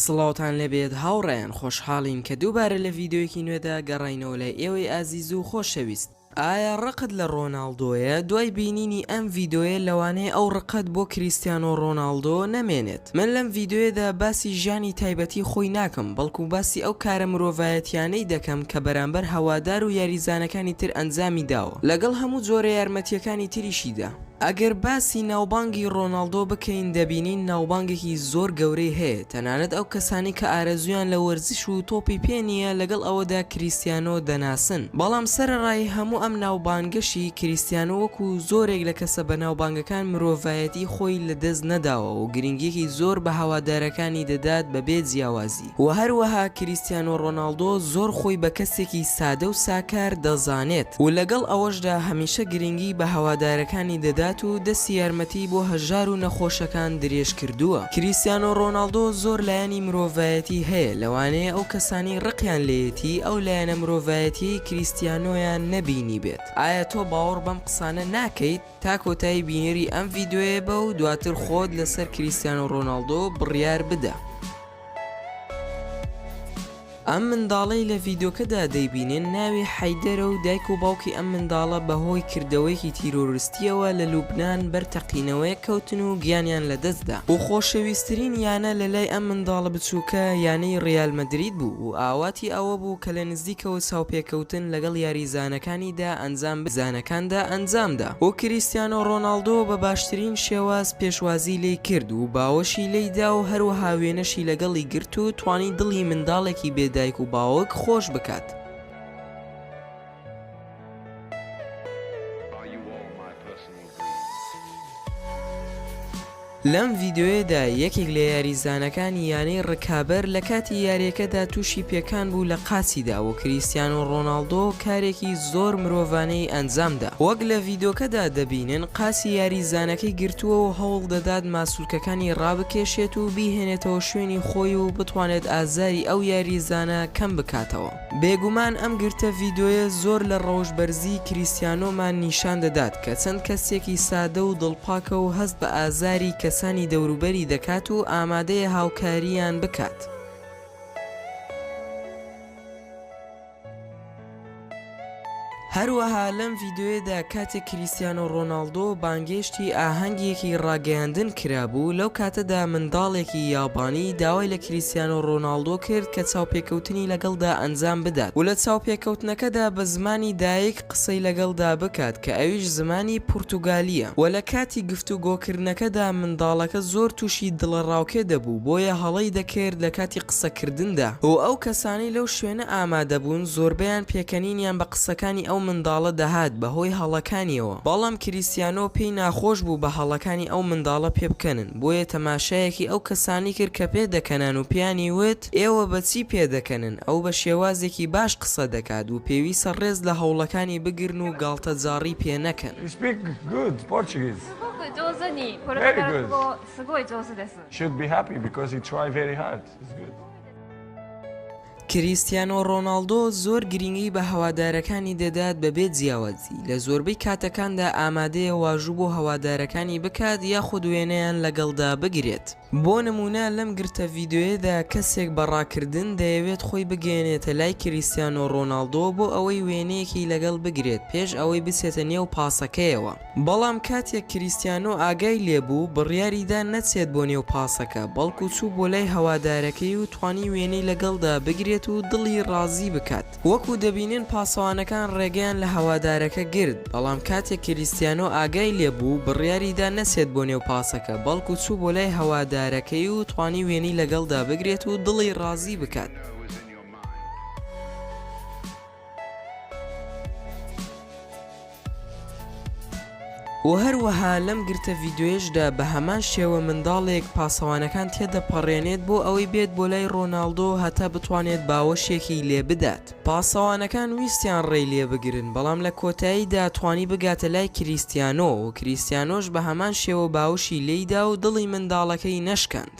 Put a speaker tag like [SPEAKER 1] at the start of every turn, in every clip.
[SPEAKER 1] سڵاوتان لێبێت هاوڕێیان خۆشحاڵین کە دووبارە لە ڤیدیۆیەکی نوێدا گەڕاینەوە لای ئێوەی ئازیز و خۆشەویست. ئایا ڕقت لە ڕۆناڵدۆیە؟ دوای بینینی ئەم ڤیدۆیە لەوانەیە ئەو ڕقەت بۆ کریستیانۆ ڕۆناڵدۆ نەمێنێت. من لەم ڤیدۆیەدا باسی ژیانی تایبەتی خۆی ناکەم بەڵکو باسی ئەو کارە مرۆڤایەتیانەی دەکەم کە بەرامبەر هەوادار و یاریزانەکانی تر ئەنجامی داوە لەگەڵ هەموو جۆرە یارمەتیەکانی تریشیدا. ئەگەر باسی ناوبانگی ڕۆناڵدۆ بکەین دەبینین ناوبانگێکی زۆر گەورەی هەیە تەنانەت ئەو کەسانەی کە ئارەزوویان لە وەرزش و تۆپی پێ نییە لەگەڵ ئەوەدا کریستیانۆ دەناسن بەڵام سەرەڕای هەموو ئەم ناوبانگەشی کریستیانۆ وەکو زۆرێک لە کەسە بەناوبانگەکان مرۆڤایەتی خۆی لەدەست نەداوە و گرنگیەکی زۆر بە هەوادارەکانی دەدات بەبێ جیاوازی. وە هەروەها کریستیانۆ ڕۆناڵدۆ زۆر خۆی بە کەسێکی سادە و ساکار دەزانێت و لەگەڵ ئەوەشدا هەمیشە گرنگی بە هەوادارەکانی دەدات و دەستی یارمەتی بۆ هەژار و نەخۆشەکان درێژ کردووە. کریستیانۆ ڕۆناڵدۆ زۆر لایەنی مرۆڤایەتی هەیە لەوانەیە ئەو کەسانەی ڕقیان لێیەتی ئەو لایەنە مرۆڤایەتیەی کریستیانۆیان نەبینیبێت. ئایا تۆ باوەڕ بەم قسانە ناکەیت؟ تا کۆتایی بینەری ئەم ڤیدیۆیە بە و دواتر خۆت لەسەر کریستیانۆ ڕۆناڵدۆ بڕیار بدە. ئەم منداڵەی لە ڤیدۆکەدا دەیبینن ناوی حەیدەرە و دایک و باوکی ئەم منداڵە بەهۆی کردەوەیەکی تیرۆرستییەوە لە لوبنان بەر تەقینەوەیەک کەوتن و گیانیان لەدەستدا و خۆشەویسترین یانە لەلای ئەم منداڵە بچووکە یانەی ڕیال مەدرید بوو و ئاواتی ئەوە بوو کە لە نزیکەوە چاوپێکەوتن لەگەڵ یاریزانەکانیدا ئەنجام زانەکاندا ئەنجامدا و کریستیانۆ ڕۆناڵدۆ بە باشترین شێواز پێشوازی لێی کرد و باوەشی لێی دا و هەروەها وێنەشی لەگەڵی گرت و توانی دڵی منداڵێکی بێ دایک و باوک خۆش بکات. لەم ڤیدیۆیەدا یەکێک لە یاریزانەکانی یانەی ڕکابەر لە کاتی یاریەکەدا تووشی پێکان بوو لە قاچیدا و کریستیانۆ ڕۆناڵدۆ کارێکی زۆر مرۆڤانەی ئەنجامدا وەک لە ڤیدۆکەدا دەبینن قاچی یاریزانەکەی گرتووە و هەوڵ دەدات ماسولکەکانی ڕابکێشێت و بیهێنێتەوە شوێنی خۆی و بتوانێت ئازاری ئەو یاریزانە کەم بکاتەوە. بێگومان ئەم گرتە ڤیدۆیە زۆر لە ڕەوشت بەرزی کریستیانۆمان نیشان دەدات کە چەند کەسێکی سادە و دڵپاکە و هەست بە ئازاری کەسانی دەوروبەری دەکات و ئامادەیە هاوکارییان بکات. هەروەها لەم ڤیدۆیەدا کاتێک کریستیانۆ ڕۆناڵدۆ بانگێشتی ئاهەنگێکی ڕاگەیاندن کرابوو، لەو کاتەدا منداڵێکی یابانی داوای لە کریستیانۆ ڕۆناڵدۆ کرد کە چاوپێکەوتنی لەگەڵدا ئەنجام بدات و لە چاوپێکەوتنەکەدا بە زمانی دایک قسەی لەگەڵدا بکات کە ئەویش زمانی پورتوگالییە و لە کاتی گفتوگۆکردنەکەدا منداڵەکە زۆر تووشی دڵەڕاوکێ دەبوو بۆیە هەڵەی دەکرد لە کاتی قسەکردندا و ئەو کەسانەی لەو شوێنە ئامادەبوون زۆربەیان پێکەنینیان بە قسەکانی ئەو منداڵە دەهات بەهۆی هەڵەکانیەوە بەڵام کریستیانۆ پێی ناخۆش بوو بە هەڵەکانی ئەو منداڵە پێبکەنن بۆیە تەماشایەکی ئەو کەسانەی کرد کە پێدەکەنان و پێیانی وت ئێوە بە چی پێدەکەنن ئەو بە شێوازێکی باش قسە دەکات و پێویستە ڕێز لە هەوڵەکانی بگرن و گاڵتەجاڕی پێ نەکەن.
[SPEAKER 2] You speak good Portuguese.
[SPEAKER 3] すごく上手にポルト
[SPEAKER 2] Very
[SPEAKER 3] ガル
[SPEAKER 2] good.
[SPEAKER 3] 語すごい上手です。
[SPEAKER 2] Should be happy because he try very hard. It's good.
[SPEAKER 1] کریستیانۆ ڕۆناڵدۆ زۆر گرینگی بە هەوادارەکانی دەدات بەبێ جیاوازی، لە زۆربەی کاتەکاندا ئامادەیە واژوو بۆ هەوادارەکانی بکات یاخود وێنەیان لەگەڵدا بگرێت. بۆ نموونە لەم گرتە ڤیدیۆیەدا کەسێک بە ڕاکردن دەیەوێت خۆی بگەیەنێتە لای کریستیانۆ ڕۆناڵدۆ بۆ ئەوەی وێنەیەکی لەگەڵ بگرێت پێش ئەوەی بچێتە نێو پاسەکەیەوە، بەڵام کاتێک کریستیانۆ ئاگای لێبوو بڕیاریدا نەچێت بۆ نێو پاسەکە، بەڵکو چوو بۆ لای هەوادارەکەی و توانی وێنەی لەگەڵدا بگرێت و دڵی ڕازی بکات. وەکو دەبینن پاسەوانەکان ڕێگەیان لە هەوادارەکە گرت، بەڵام کاتێک کریستیانۆ ئاگای لێبوو بڕیاریدا نەچێت بۆ نێو پاسەکە، بەڵکو چوو بۆ لای هەوادارەکەی و توانی وێنەی لەگەڵدا بگرێت و دڵی ڕازی بکات. وە هەروەها لەم گرتە ڤیدیۆیەشدا بە هەمان شێوە منداڵێک پاسەوانەکان تێدەپەڕێنێت بۆ ئەوەی بێت بۆ لای ڕۆناڵدۆ هەتا بتوانێت باوەشێکی لێ بدات پاسەوانەکان ویستیان ڕێی لێ بگرن بەڵام لە کۆتاییدا توانی بگاتە لای کریستیانۆ و کریستیانۆش بە هەمان شێوە باوشی لێیدا و دڵی منداڵەکەی نەشکاند.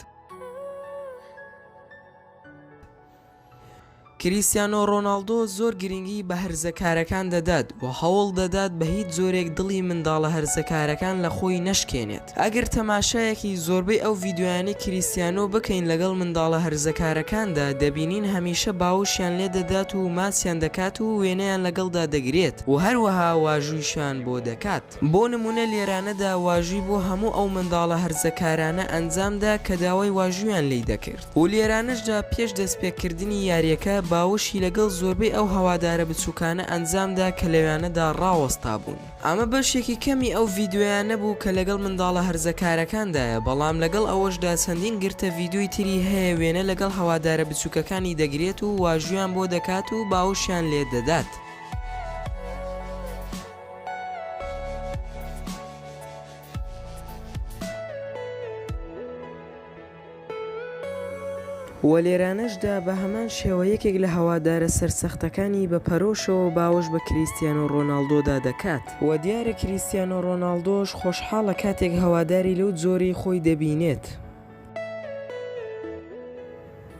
[SPEAKER 1] کریستیانۆ ڕۆناڵدۆ زۆر گرنگی بە هەرزەکارەکان دەدات و هەوڵ دەدات بە هیچ جۆرێک دڵی منداڵە هەرزەکارەکان لە خۆی نەشکێنێت. ئەگەر تەماشایەکی زۆربەی ئەو ڤیدیۆیانەی کریستیانۆ بکەین لەگەڵ منداڵە هەرزەکارەکاندا دەبینین هەمیشە باوشیان لێ دەدات و ماچیان دەکات و وێنەیان لەگەڵدا دەگرێت و هەروەها واژوویشیان بۆ دەکات. بۆ نموونە لێرانەدا واژووی بۆ هەموو ئەو منداڵە هەرزەکارانە ئەنجامدا کە داوای واژوویان لێی دەکرد و لێرانەشدا پێش دەستپێکردنی یارییەکە باوەشی لەگەڵ زۆربەی ئەو هەوادارە بچووکانە ئەنجامدا کە لەویانەدا ڕاوەستابوون. ئەمە بەشێکی کەمی ئەو ڤیدیۆیانە بوو کە لەگەڵ منداڵە هەرزەکارەکاندایە، بەڵام لەگەڵ ئەوەشدا چەندین گرتە ڤیدیۆی تری هەیە وێنە لەگەڵ هەوادارە بچووکەکانی دەگرێت و واژوویان بۆ دەکات و باوەشیان لێ دەدات. وە لێرانەشدا بە هەمان شێوە یەکێک لە هەوادارە سەرسەختەکانی بە پەرۆشەوە باوەش بە کریستیانۆ ڕۆناڵدۆدا دەکات. وە دیارە کریستیانۆ ڕۆناڵدۆش خۆشحاڵە کاتێک هەواداری لەو جۆرەی خۆی دەبینێت.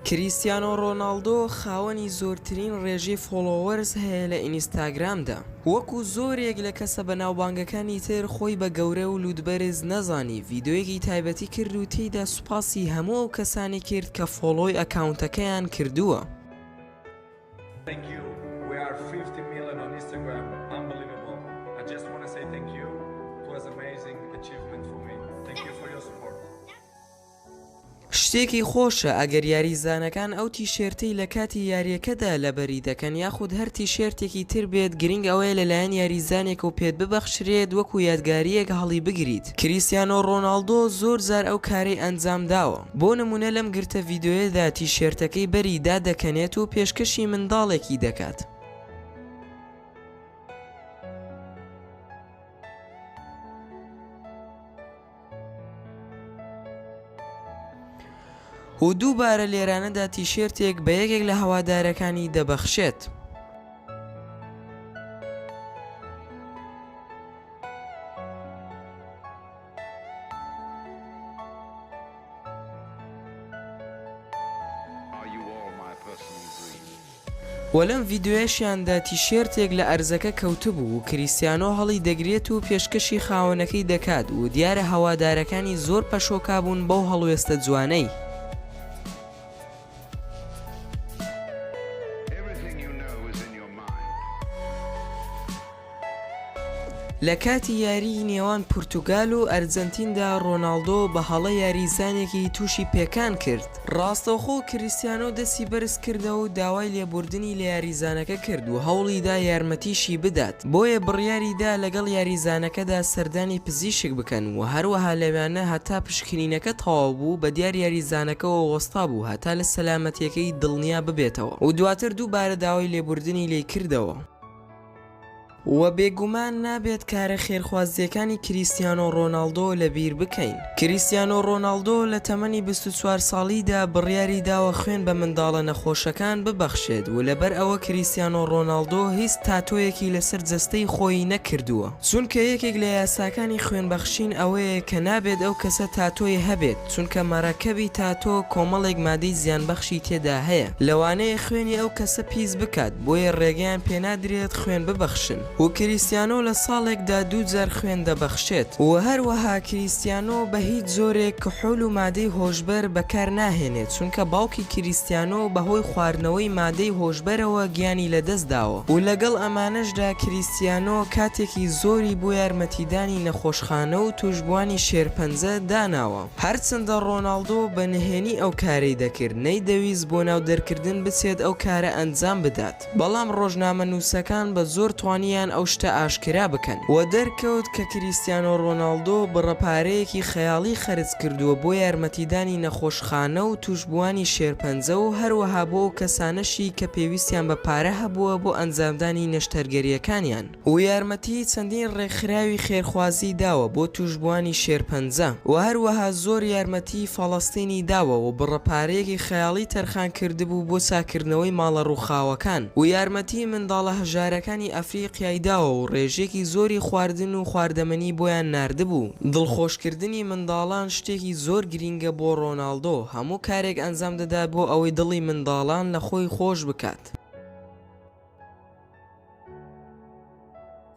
[SPEAKER 1] کریستیانۆ ڕۆناڵدۆ خاوەنی زۆرترین ڕێژەی followers هەیە لە ئینستاگرامدا. وەکو زۆرێک لە کەسە بەناوبانگەکانی تر خۆی بە گەورە و لوتبەرز نەزانی ڤیدۆیەکی تایبەتی کرد و تێیدا سوپاسی هەموو ئەو کەسانی کرد کە follow ی account ەکەیان کردووە.
[SPEAKER 2] Thank you we are 50 million on Instagram unbelievable I just wanna say thank you it was amazing achievement for me thank you for your support.
[SPEAKER 1] شتێکی خۆشە ئەگەر یاریزانەکان ئەو تیشێرتەی لە کاتی یاریەکەدا لەبەری دەکەن یاخود هەر تیشێرتێکی تر بێت گرنگ ئەوەیە لەلایەن یاریزانێکەوە پێت ببەخشرێت وەکو یادگاریەک هەڵیبگریت کریستیانۆ ڕۆناڵدۆ زۆر جار ئەو کارەی ئەنجام داوە بۆ نمونە لەم گرتە ڤیدۆیەدا تیشێرتەکەی بەری دادەکەنێت و پێشکەشی منداڵێکی دەکات. و دووبارە لێرانەدا تیشێرتێک بە یەکێک لە هەوادارەکانی دەبەخشێت. وە لەم ڤیدیۆیەشیاندا تیشێرتێک لە ئەرزەکە کەوتبوو و کریستیانۆ هەڵی دەگرێت و پێشکەشی خاوەنەکەی دەکات و دیارە هەوادارەکانی زۆر پەشۆکابوون بەو هەڵوێستە جوانەی. لە کاتی یاریی نێوان پورتوگال و ئەرجەنتیندا رۆناڵدۆ بە هەڵە یاریزانێکی تووشی پێکان کرد، راستەوخۆ کریستیانۆ دەستی بەرزکردەوە و داوای لێبوردنی لە یاریزانەکە کرد و هەوڵیدا یارمەتیشی بدات، بۆیە بڕیاریدا لەگەڵ یاریزانەکەدا سەردانی پزیشک بکەن و هەروەها لەویانە هەتا پشکنینەکە تەواو بوو بەدیار یاریزانەکەوە وەستابوو هەتا لە سەلامەتیەکەی دڵنیا ببێتەوە و دواتر دووبارە داوای لێبوردنی لێی کردەوە. وە بێگومان نابێت کارە خێرخوازییەکانی کریستیانۆ ڕۆناڵدۆ لەبیر بکەین. کریستیانۆ ڕۆناڵدۆ لە تەمەنی 24 ساڵیدا بڕیاری داوە خوێن بە منداڵە نەخۆشەکان ببەخشێت و لەبەر ئەوە کریستیانۆ ڕۆناڵدۆ هیچ تاتۆیەکی لەسەر جەستەی خۆی نەکردووە چونکە یەکێک لە یاساکانی خوێنبەخشین ئەوەیە کە نابێت ئەو کەسە تاتۆی هەبێت چونکە مەرەکەبی تاتۆ کۆمەڵێک مادەی زیانبەخشی تێدا هەیە لەوانەیە خوێنی ئەو کەسە پیس بکات بۆیە ڕێگەیان پێنادرێت خوێن ببەخشن و کریستیانۆ لە ساڵێکدا دووجار خوێن دەبەخشێت و هەروەها کریستیانۆ بە هیچ جۆرێک کحول و مادەی هۆشبەر بەکار ناهێنێت چونکە باوکی کریستیانۆ بەهۆی خواردنەوەی مادەی هۆشبەرەوە گیانی لەدەستداوە و لەگەڵ ئەمانەشدا کریستیانۆ کاتێکی زۆری بۆ یارمەتیدانی نەخۆشخانە و توشبوانی شێرپەنجە داناوە. هەرچەندە ڕۆناڵدۆ بە نهێنی ئەو کارەی دەکرد، نەیدەویست بۆ ناو دەرکردن بچێت ئەو کارە ئەنجام بدات، بەڵام ڕۆژنامەنووسەکان بە زۆر توانیان ئەو شتە ئاشکرا بکەن و دەرکەوت کە کریستیانۆ ڕۆناڵدۆ بڕە پارەیەکی خەیاڵی خەرج کردووە بۆ یارمەتیدانی نەخۆشخانە و توشبووانی شێرپەنجە و هەروەها بۆ ئەو کەسانەشی کە پێویستیان بە پارە هەبووە بۆ ئەنجامدانی نەشتەرگەرییەکانیان. و یارمەتی چەندین ڕێکخراوی خێرخوازی داوە بۆ توشبووانی شێرپەنجە و هەروەها زۆر یارمەتی فەڵەستینی داوە و بڕە پارەیەکی خەیاڵی تەرخان کردبوو بۆ چاککردنەوەی ماڵە ڕووخاوەکان و یارمەتی منداڵە هەژارەکانی ئەفریقیای داوە و ڕێژەیەکی زۆری خواردن و خواردەمەنی بۆیان ناردبوو. دڵخۆشکردنی منداڵان شتێکی زۆر گرینگە بۆ ڕۆناڵدۆ، هەموو کارێک ئەنجام دەدات بۆ ئەوەی دڵی منداڵان لە خۆی خۆش بکات.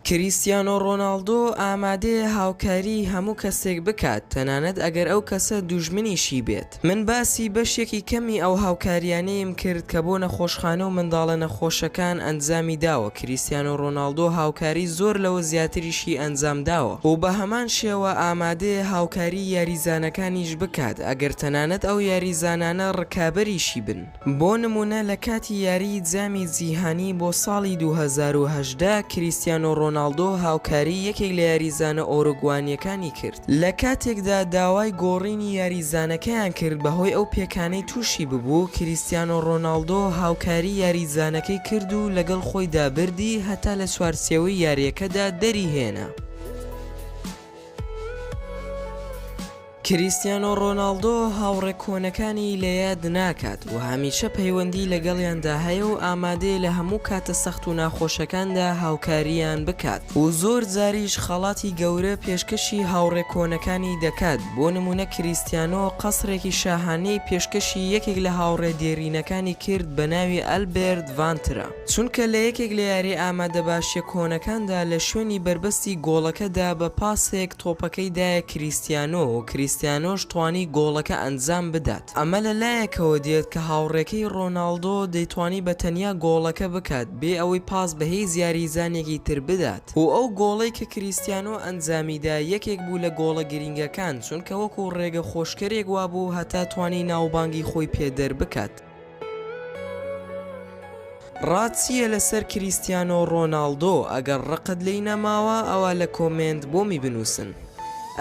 [SPEAKER 1] کریستیانۆ ڕۆناڵدۆ ئامادەیە هاوکاریی هەموو کەسێک بکات، تەنانەت ئەگەر ئەو کەسە دوژمنیشی بێت. من باسی بەشێکی کەمی ئەو هاوکارییانەیم کرد کە بۆ نەخۆشخانە و منداڵە نەخۆشەکان ئەنجامی داوە، کریستیانۆ ڕۆناڵدۆ هاوکاری زۆر لەوە زیاتریشی ئەنجام داوە و بە هەمان شێوە ئامادەیە هاوکاریی یاریزانەکانیش بکات ئەگەر تەنانەت ئەو یاریزانانە ڕکابەریشی بن. بۆ نموونە لە کاتی یاریی جامی جیهانی بۆ ساڵی 2018 کریستیانۆ ڕۆناڵدۆ هاوکاریی یەکێک لە یاریزانە ئۆرۆگوانییەکانی کرد لە کاتێکدا داوای گۆڕینی یاریزانەکەیان کرد بەهۆی ئەو پێکانەی تووشی ببوو، کریستیانۆ ڕۆناڵدۆ هاوکاریی یاریزانەکەی کرد و لەگەڵ خۆیدا بردی هەتا لە چوارچێوەی یارییەکەدا دەریهێنا. کریستیانۆ ڕۆناڵدۆ هاوڕێ کۆنەکانی لە یاد ناکات و هەمیشە پەیوەندی لەگەڵیاندا هەیە و ئامادەیە لە هەموو کاتە سەخت و ناخۆشەکاندا هاوکارییان بکات و زۆر جاریش خەڵاتی گەورە پێشکەشی هاوڕێ کۆنەکانی دەکات، بۆ نموونە کریستیانۆ قەسرێکی شاهانەی پێشکەشی یەکێک لە هاوڕێ دێرینەکانی کرد بە ناوی ئەلبێرت ڤانترا. چونکە لە یەکێک لە یاریە ئامادەباشیە کۆنەکاندا لە شوێنی بەربەستی گۆڵەکەدا بە پاسێک تۆپەکەی دایە کریستیانۆ و کریستیانۆش توانی گۆڵەکە ئەنجام بدات، ئەمە لە لایەکەوە دێت کە هاوڕێکەی ڕۆناڵدۆ دەیتوانی بە تەنیا گۆڵەکە بکات بێ ئەوەی پاس بە هیچ یاریزانێکی تر بدات و ئەو گۆڵەی کە کریستیانۆ ئەنجامیدا یەکێک بوو لە گۆڵە گرینگەکان چونکە وەکو ڕێگە خۆشکەرێک وابوو هەتا توانی ناوبانگی خۆی پێ دەربکات. ڕات چییە لەسەر کریستیانۆ ڕۆناڵدۆ ئەگەر ڕقت لێی نەماوە ئەوا لە comment بۆمی بنوسن.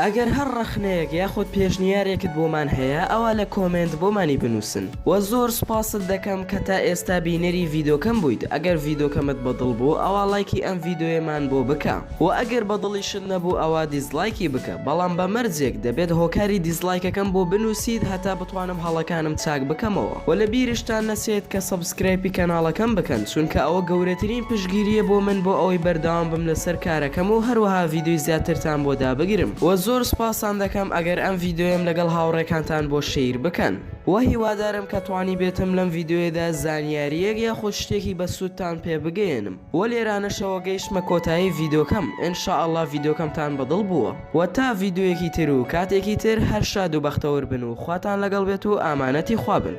[SPEAKER 1] ئەگەر هەر ڕەخنەیەک یاخود پێشنیارێکت بۆمان هەیە ئەوا لە comment بۆمانی بنوسن وە زۆر سوپاست دەکەم کە تا ئێستا بینەری ڤیدۆکەم بوویت ئەگەر ڤیدۆکەمت بەدڵ بوو ئەوا ڵایکی ئەم ڤیدۆیەمان بۆ بکە وە ئەگەر بەدڵیشت نەبوو ئەوا dislike ی بکە بەڵام بە مەرجێک دەبێت هۆکاری dislike ەکەم بۆ بنوسیت هەتا بتوانم هەڵەکانم چاک بکەمەوە وە لە بیرشتان نەچێت کە subscribe ی کەناڵەکەم بکەن چونکە ئەوە گەورەترین پشتگیریە بۆ من بۆ ئەوەی بەردەوام بم لەسەر کارەکەم و هەروەها ڤیدیۆی زیاترتان بۆ دابگرم وە زۆر سوپاستان دەکەم ئەگەر ئەم ڤیدیۆیەم لەگەڵ هاوڕێکانتان بۆ share بکەن وە هیوادارم کە توانیبێتم لەم ڤیدیۆیەدا زانیاریەک یاخود شتێکی بەسوودتان پێ بگەیەنم. وە لێرانەشەوە گەیشتمە کۆتایی ڤیدۆکەم ان شاء اللە ڤیدۆکەمتان بەدڵ بووە وە تا ڤیدۆیەکی تر و کاتێکی تر هەر شاد و بەختەوەر بن و خواتان لەگەڵ بێت و ئامانەتی خوا بن.